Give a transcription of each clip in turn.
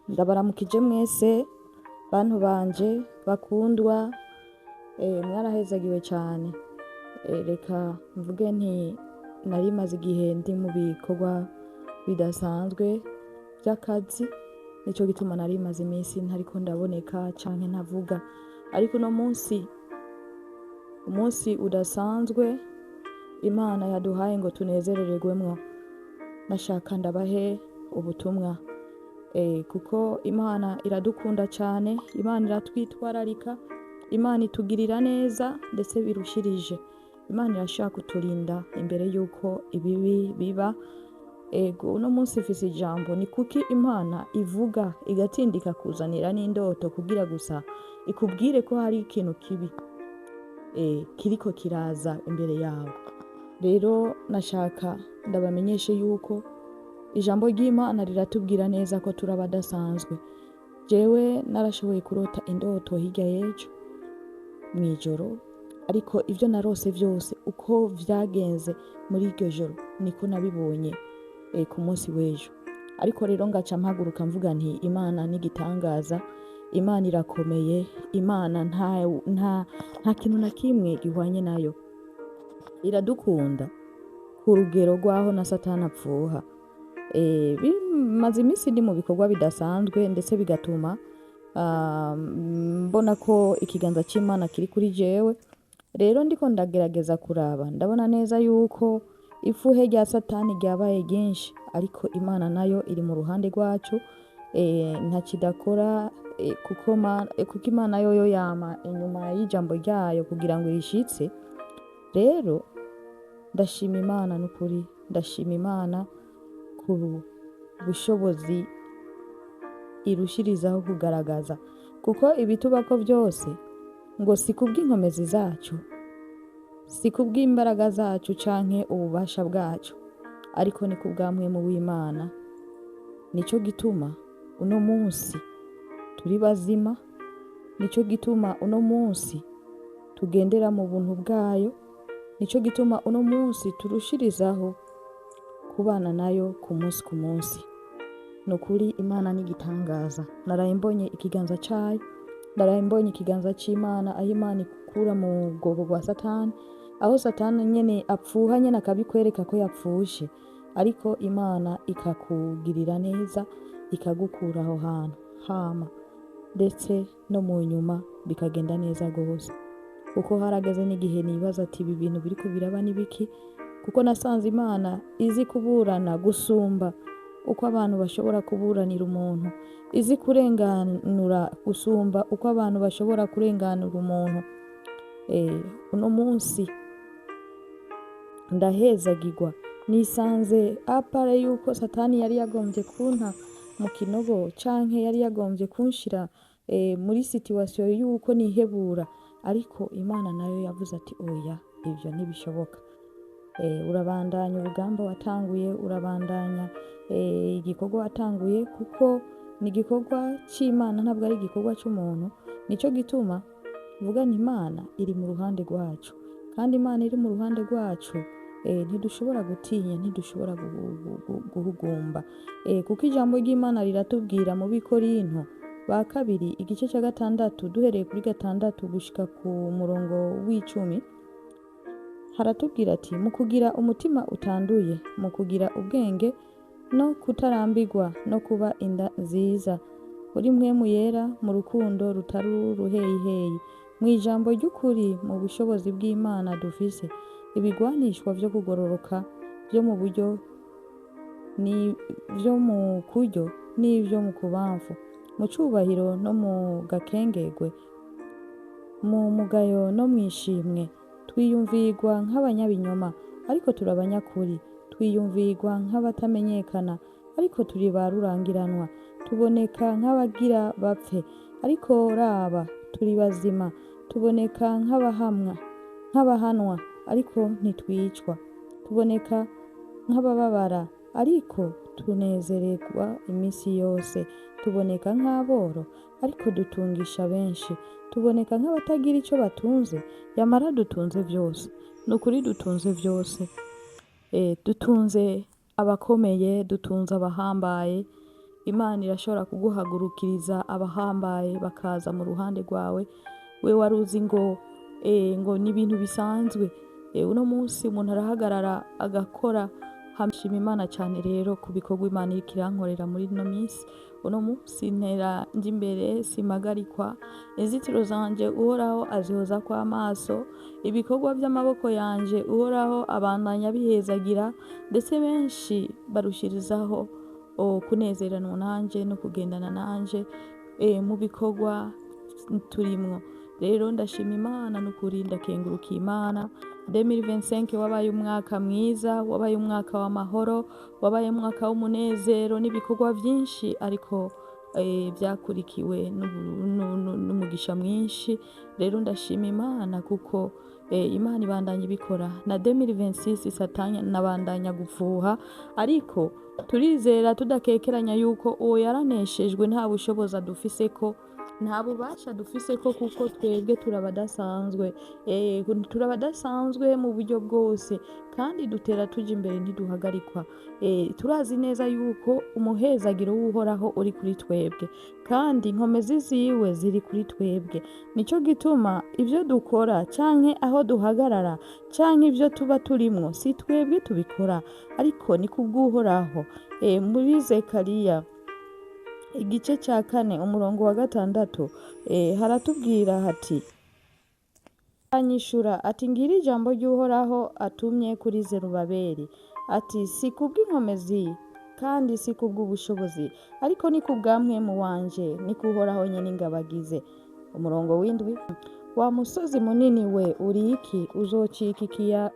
Ndabaramukije mwese bantu banje bakundwa, mwarahezagiwe cane. Reka mvuge nti nari maze igihe ndi mu bikorwa bidasanzwe vy'akazi, nico gituma nari maze iminsi ntariko ndaboneka canke ntavuga. Ariko uno munsi, umunsi udasanzwe Imana yaduhaye ngo tunezerererwemwo, nashaka ndabahe ubutumwa. Kuko Imana iradukunda cane, Imana iratwitwararika, Imana itugirira neza ndetse birushirije. Imana irashaka kuturinda imbere yuko ibibi biba. Ego, uno munsi mfise ijambo: ni kuki Imana ivuga igatinda ikakuzanira n'indoto kugira gusa ikubwire ko hari ikintu kibi kiriko kiraza imbere yawe? Rero nashaka ndabamenyeshe yuko ijambo ry'Imana riratubwira neza ko turi abadasanzwe. Jewe narashoboye kurota indoto hirya y'ejo mw'ijoro, ariko ivyo narose vyose uko vyagenze muri iryo joro niko nabibonye ku munsi w'ejo. Ariko rero ngaca mpaguruka mvuga nti: "Imana n'igitangaza, Imana irakomeye, Imana nta kintu na kimwe gihwanye nayo." Iradukunda ku rugero rw'aho na Satani apfuha. Bimaze iminsi ndi mu bikorwa bidasanzwe, ndetse bigatuma mbona ko ikiganza c'Imana kiri kuri jewe. Rero ndiko ndagerageza kuraba, ndabona neza yuko ifuhe rya Satani ryabaye ryinshi, ariko Imana nayo iri mu ruhande rwacu, ntaco idakora, kuko Imana yoyo yama inyuma y'ijambo ryayo kugira ngo irishitse. Rero ndashima Imana n'ukuri, ndashima Imana ku bushobozi irushirizaho kugaragaza, kuko ibitubako vyose ngo si kubw'inkomezi zacu, si kubw'imbaraga zacu canke ububasha bwacu, ariko ni kubwa mpwemu w'Imana. Nico gituma uno munsi turi bazima, nico gituma uno munsi tugendera mu buntu bwayo, nico gituma uno munsi turushirizaho kubana nayo ku munsi ku munsi. Ni ukuri Imana ni igitangaza. Naraye mbonye ikiganza cayo, naraye mbonye ikiganza c'Imana, aho Imana ikura mu bwobo bwa Satani, aho Satani nyene apfuha nyene akabikwereka ko yapfushe, ariko Imana ikakugirira neza ikagukura aho hantu hama, ndetse no mu nyuma bikagenda neza gose. Kuko harageze n'igihe nibaza ati: "Ibi bintu biriko biraba n'ibiki?" Kuko nasanze Imana izi kuburana gusumba uko abantu bashobora kuburanira umuntu, izi kurenganura gusumba uko abantu bashobora kurenganura umuntu. Uno munsi ndahezagirwa, nisanze apare yuko Satani yari yagombye kunta mu kinogo canke yari yagombye kunshira muri situation yuko nihebura, ariko Imana nayo yavuze ati: "Oya, ivyo ntibishoboka. Urabandanya urugamba watanguye, urabandanya igikorwa watanguye," kuko ni igikorwa c'Imana, ntabwo ari igikorwa c'umuntu. Nico gituma mvuga nti Imana iri mu ruhande rwacu, kandi Imana iri mu ruhande rwacu, ntidushobora gutinya, ntidushobora guhugumba, kuko ijambo ry'Imana riratubwira mu Bikorinto ba kabiri igice ca 6, duhereye kuri 6 gushika ku murongo w'10, haratubwira ati: "Mu kugira umutima utanduye, mu kugira ubwenge no kutarambirwa no kuba inda nziza, uri mpwemu yera, mu rukundo rutari uruheyiheyi, mu ijambo ry'ukuri, mu bushobozi bw'Imana dufise ibigwanishwa vyo kugororoka vyo mu buryo ni vyo mu kuryo n'ivyo mu kubamfu, mu cubahiro no mu gakengerwe, mu mugayo no mw'ishimwe, twiyumvirwa nk'abanyabinyoma, ariko turi abanyakuri, twiyumvirwa nk'abatamenyekana, ariko turi ba rurangiranwa, tuboneka nk'abagira bapfe, ariko raba turi bazima, tuboneka nk'abahamwa nk'abahanwa, ariko ntitwicwa, tuboneka nk'abababara, ariko tunezererwa iminsi yose, tuboneka nk'aboro, ariko dutungisha benshi, tuboneka nk'abatagira ico batunze, yamara dutunze vyose." Ni ukuri dutunze vyose. Dutunze abakomeye, dutunze abahambaye. Imana irashobora kuguhagurukiriza abahambaye bakaza mu ruhande rwawe. We wari uzi ngo ngo ni ibintu bisanzwe. Uno munsi umuntu arahagarara agakora. Shima Imana cyane rero ku bikorwa Imana iriko irankorera muri ino minsi. Uno munsi ntera njya imbere, simpagarikwa. Inzitiro zanje Uhoraho azihozako amaso. Ibikorwa by'amaboko yanje Uhoraho abandanya abihezagira, ndetse benshi barushirizaho kunezeranwa nanje no kugendana nanje mu bikorwa turimwo. Rero ndashima Imana n'ukuri, ndakengurukiye Imana. 2025 wabaye umwaka mwiza, wabaye umwaka w'amahoro, wabaye umwaka w'umunezero n'ibikorwa byinshi, ariko byakurikiwe n'umugisha mwinshi. Rero ndashima Imana kuko Imana ibandanya ibikora. Na 2026 Satani nabandanya gupfuha, ariko turizera tudakekeranya yuko uwo yaraneshejwe. Nta bushobozi adufise ko, nta bubasha dufise ko, kuko twebwe turabadasanzwe, turabadasanzwe mu buryo bwose, kandi dutera tuja imbere, ntiduhagarikwa. Turazi neza yuko umuhezagiro w'Uhoraho uri kuri twebwe, kandi inkomezi ziwe ziri kuri twebwe. Nico gituma ibyo dukora canke aho duhagarara canke ibyo tuba turimwo, si twebwe tubikora, ariko ni kubw'Uhoraho. Muri Zekariya igice cya 4 umurongo wa 6, haratubwira hati: "Anyishura ati: Ngira ijambo ry'Uhoraho atumye kuri Zerubabeli, ati: Si kubw'inkomezi kandi si kubw'ubushobozi, ariko ni kubwa Mpwemu wanje, niko Uhoraho nyene ingabo agize." Umurongo w'7: "Wa musozi munini we, uri iki? Uzocika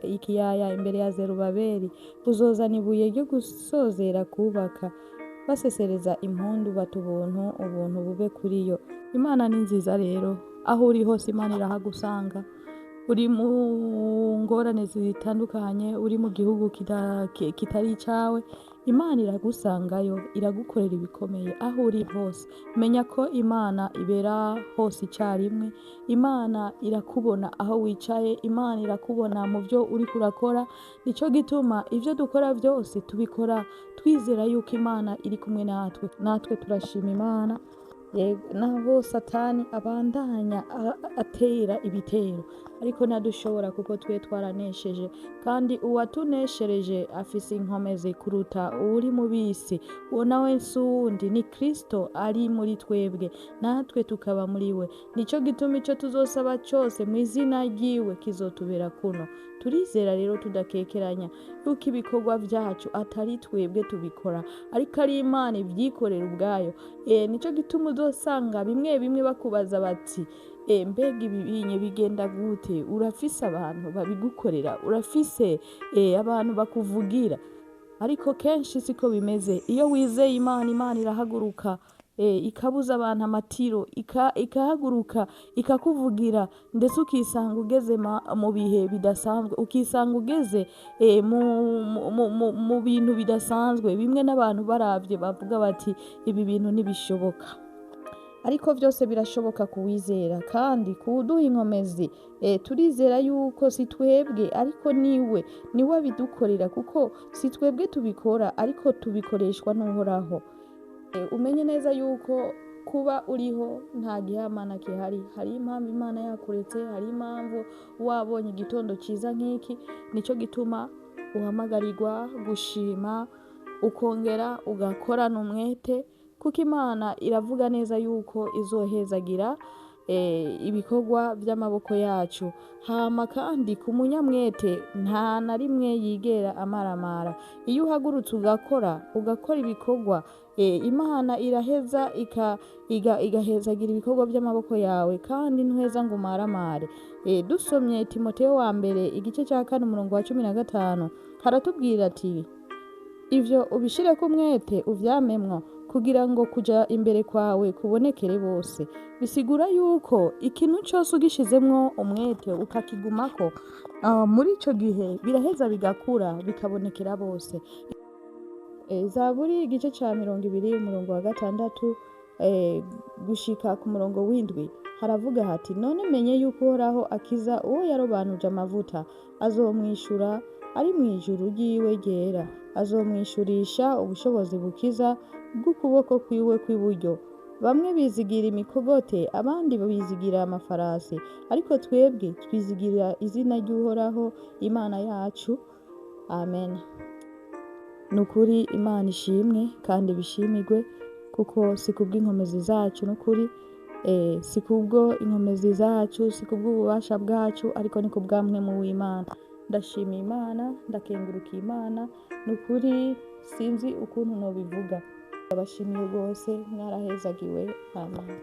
ikiyaya imbere ya Zerubabeli. Uzozana ibuye ryo gusozera kubaka, basesereza impundu bati: Ubuntu, ubuntu bube kuri yo." Imana ni nziza. Rero aho uri hose Imana irahagusanga. Uri mu ngorane zitandukanye, uri mu gihugu kitari icawe, Imana iragusangayo, iragukorera ibikomeye. Aho uri hose menya ko Imana ibera hose icyarimwe. Imana irakubona aho wicaye, Imana irakubona mu byo uriko urakora. Nico gituma ibyo dukora byose tubikora twizera yuko Imana iri kumwe natwe. Natwe turashima Imana. Yego, naho Satani abandanya atera ibitero, ariko ntadushobora, kuko twe twaranesheje, kandi uwatuneshereje afise inkomezi kuruta uwuri mu bisi. Uwo nawe si uwundi, ni Kristo ari muri twebwe, natwe tukaba muri we. Nico gituma ico tuzosaba cyose mu izina ryiwe kizotubera kuno. Turizera rero tudakekeranya yuko ibikorwa vyacu atari twebwe tubikora, ariko ari Imana ivyikorera ubwayo. Nico gituma uzosanga bimwe bimwe bakubaza bati: Mbega ibi binye bigenda gute? Urafise abantu babigukorera? Urafise abantu bakuvugira?" Ariko kenshi siko bimeze. Iyo wizeye Imana, Imana irahaguruka, ikabuza abantu amatiro, ikahaguruka ikakuvugira, ndetse ukisanga ugeze mu bihe bidasanzwe, ukisanga ugeze mu bintu bidasanzwe, bimwe n'abantu baravye bavuga bati: Ibi bintu ntibishoboka. Ariko byose birashoboka kuwizera kandi kuwuduha inkomezi. Turizera yuko si twebwe, ariko niwe abidukorera, kuko si twebwe tubikora, ariko tubikoreshwa n'Uhoraho. Umenye neza yuko kuba uriho nta gihamana gihari. Hari impamvu Imana yakuretse, hari impamvu wabonye igitondo cyiza nk'iki. Nicyo gituma uhamagarirwa gushima, ukongera ugakorana umwete, kuko Imana iravuga neza yuko izohezagira ibikorwa by'amaboko yacu. Hama kandi ku munyamwete nta na rimwe yigera amaramara. Iyo uhagurutse ugakora, ugakora ibikorwa, Imana iraheza igahezagira ibikorwa by'amaboko yawe, kandi ntuheza ngo umaramare. Dusomye Timoteyo wa mbere igice cya 4 umurongo wa 15, haratubwira ati: Ivyo ubishireko umwete, uvyamemwo, kugira ngo kuja imbere kwawe kubonekere bose. Bisigura yuko ikintu cyose ugishizemwo umwete ukakigumako, muri ico gihe biraheza bigakura, bikabonekera bose. Zaburi igice ca 20 umurongo wa 6 gushika ku murongo w'7, haravuga hati: None menye yuko Uhoraho akiza uwo yarobanuje amavuta, azomwishura ari mu ijuru ryiwe ryera. Azomwishurisha ubushobozi bukiza bw'ukuboko kwiwe kw'iburyo. Bamwe bizigira imikogote, abandi bizigira amafarasi, ariko twebwe twizigira izina ry'Uhoraho Imana yacu. Amen. Ni ukuri Imana ishimwe kandi bishimirwe, kuko si kubw'inkomezi zacu n'ukuri, si kubwo inkomezi zacu, si kubw'ububasha bwacu, ariko ni kubwa mpwemu w'Imana. Ndashima Imana, ndakenguruka Imana, ni ukuri sinzi ukuntu nobivuga. Ndabashimiye rwose, mwarahezagiwe. Amen.